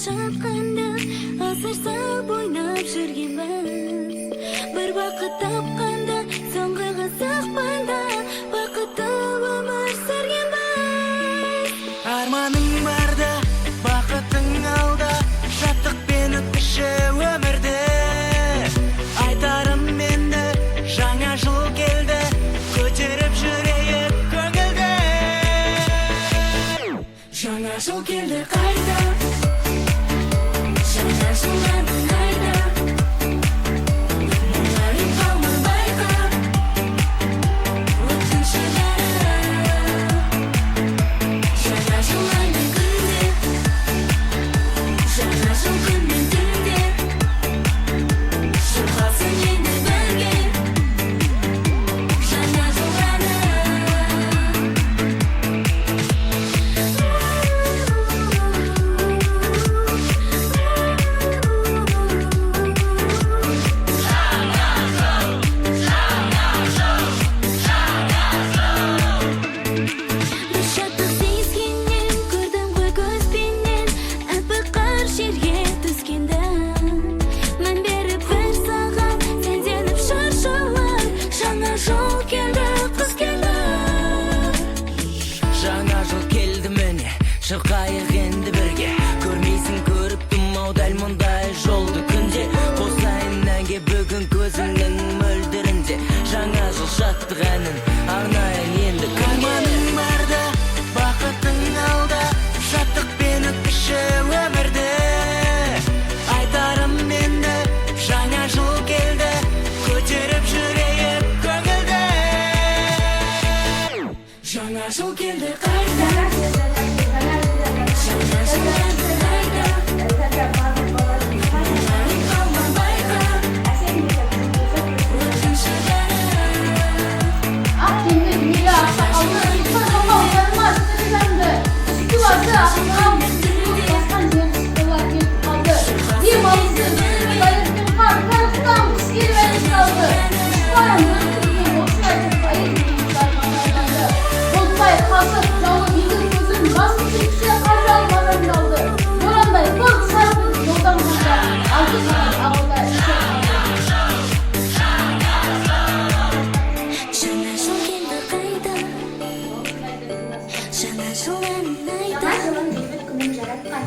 Жатқанда асыр сап ойнап жүргенбіз. Бір бақыт тапқанда, соңғы қызықпанда бақытты өмір сүргенбіз. Арманың барда, бақытың алда, шаттықпен өткізші өмірді. Айтарым енді, жаңа жыл келді, көтеріп жүрейік көңілді. Жаңа жыл келді қайта, жаңа жыл әнін айта. Мұңайып қалма, байқа, өткінші бәрі. Жаңа жыл ай мен күнде, жаңа жыл күн мен түнде шырқалсын енді бірге жаңа жыл әні. Бір шаттық сезгеннен, көрдім ғой көзбенен әппақ қар жерге түскенді. Мән беріп бір сағат сәнденіп шыршалар. Жаңа жыл келді, қыс келді. Жаңа жыл келді міне, шырқайық енді бірге. Көрмейсің, көріп ау дәл мұндай жолды күнде. Қосайын әнге бүгін көзімнің мөлдірінде. Жаңа жыл шаттық әнін арнайын енді кімге? Арманың барда, бақытың алда, шаттықпен өткізші өмірді. Айтарым енді, жаңа жыл келді, көтеріп жүрейік көңілді. Жаңа жыл келді қайта, жаңа жыл әнін айта. Мұңайып қалма, байқа, өткінші бәрі. Ақ киімді денелі ақсақалды ұйытқан жолға ұзарма жанды. Үсті басы ағызған басқан жеміс келіп қалды. Дем алысы байырпен қар, қар қыс келіп әлі салды. Дұшпан осылай айыз. Бұлттай қасып жауын егіз көзін, басын сілкісе қар жауып азандалды. Борандай бұрқ сарқ етіп жолданғанда алты сағат ауылда ішер қалды. Жаңа жыл келді қайта, жаңа жыл әнін айта. Жаңа жылын бейбіт күнім жаратқан.